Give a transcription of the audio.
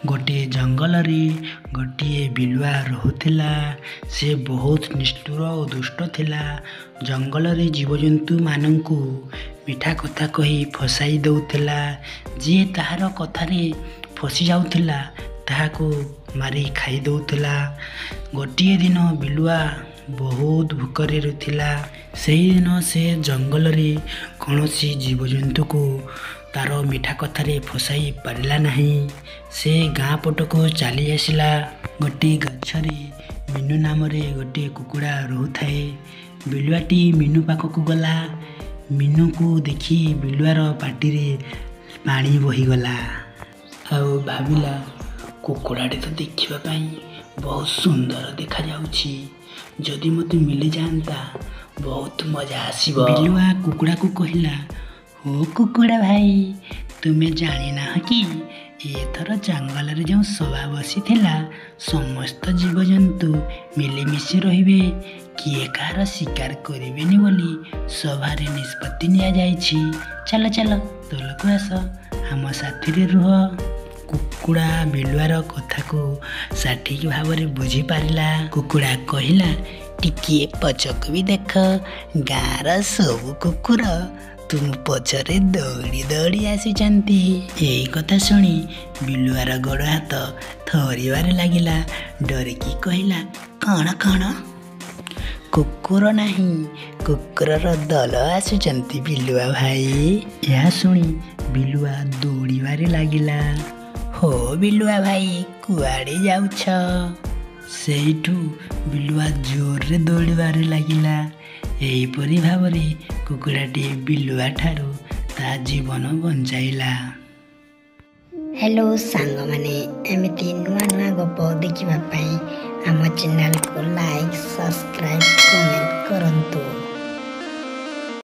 ଗୋଟିଏ ଜଙ୍ଗଲରେ ଗୋଟିଏ ବିଲୁଆ ରହୁଥିଲା। ସେ ବହୁତ ନିଷ୍ଠୁର ଓ ଦୁଷ୍ଟ ଥିଲା। ଜଙ୍ଗଲରେ ଜୀବଜନ୍ତୁମାନଙ୍କୁ ମିଠା କଥା କହି ଫସାଇ ଦେଉଥିଲା। ଯିଏ ତାହାର କଥାରେ ଫସି ଯାଉଥିଲା, ତାହାକୁ ମାରି ଖାଇ ଦେଉଥିଲା। ଗୋଟିଏ ଦିନ ବିଲୁଆ ବହୁତ ଭୋକରେ ଥିଲା। ସେହିଦିନ ସେ ଜଙ୍ଗଲରେ କୌଣସି ଜୀବଜନ୍ତୁକୁ ତାର ମିଠା କଥାରେ ଫସାଇ ପାରିଲା ନାହିଁ। ସେ ଗାଁ ପଟକୁ ଚାଲି ଆସିଲା। ଗୋଟିଏ ଗଛରେ ମିନୁ ନାମରେ ଗୋଟିଏ କୁକୁଡ଼ା ରହୁଥାଏ। ବିଲୁଆଟି ମିନୁ ପାଖକୁ ଗଲା। ମିନୁକୁ ଦେଖି ବିଲୁଆର ପାଟିରେ ପାଣି ବହିଗଲା ଆଉ ଭାବିଲା, କୁକୁଡ଼ାଟି ତ ଦେଖିବା ପାଇଁ ବହୁତ ସୁନ୍ଦର ଦେଖାଯାଉଛି, ଯଦି ମୋତେ ମିଳିଯାଆନ୍ତା ବହୁତ ମଜା ଆସିବ। ବିଲୁଆ କୁକୁଡ଼ାକୁ କହିଲା, ହୋ କୁକୁଡ଼ା ଭାଇ, ତୁମେ ଜାଣିନାହ କି ଏଥର ଜଙ୍ଗଲରେ ଯେଉଁ ସଭା ବସିଥିଲା, ସମସ୍ତ ଜୀବଜନ୍ତୁ ମିଳିମିଶି ରହିବେ, କିଏ କାହାର ଶିକାର କରିବେନି ବୋଲି ସଭାରେ ନିଷ୍ପତ୍ତି ନିଆଯାଇଛି। ଚାଲ ଚାଲ, ତଳକୁ ଆସ, ଆମ ସାଥିରେ ରୁହ। କୁକୁଡ଼ା ବିଲୁଆର କଥାକୁ ସଠିକ୍ ଭାବରେ ବୁଝିପାରିଲା। କୁକୁଡ଼ା କହିଲା, ଟିକିଏ ପଛକୁ ବି ଦେଖ, ଗାଁର ସବୁ କୁକୁର ତୁମ ପଛରେ ଦୌଡ଼ି ଦୌଡ଼ି ଆସିଛନ୍ତି। ଏଇ କଥା ଶୁଣି ବିଲୁଆର ଗୋଡ଼ ହାତ ଥରିବାରେ ଲାଗିଲା। ଡରିକି କହିଲା, କ'ଣ କ'ଣ? କୁକୁର ନାହିଁ, କୁକୁରର ଦଳ ଆସୁଛନ୍ତି ବିଲୁଆ ଭାଇ। ଏହା ଶୁଣି ବିଲୁଆ ଦୌଡ଼ିବାରେ ଲାଗିଲା। ହୋ ବିଲୁଆ ଭାଇ, କୁଆଡ଼େ ଯାଉଛ? ସେଇଠୁ ବିଲୁଆ ଜୋରରେ ଦୌଡ଼ିବାରେ ଲାଗିଲା। ଏହିପରି ଭାବରେ କୁକୁଡ଼ାଟି ବିଲୁଆ ଠାରୁ ତା ଜୀବନ ବଞ୍ଚାଇଲା। ହ୍ୟାଲୋ ସାଙ୍ଗମାନେ, ଏମିତି ନୂଆ ନୂଆ ଗପ ଦେଖିବା ପାଇଁ ଆମ ଚ୍ୟାନେଲକୁ ଲାଇକ୍, ସବସ୍କ୍ରାଇବ୍, କମେଣ୍ଟ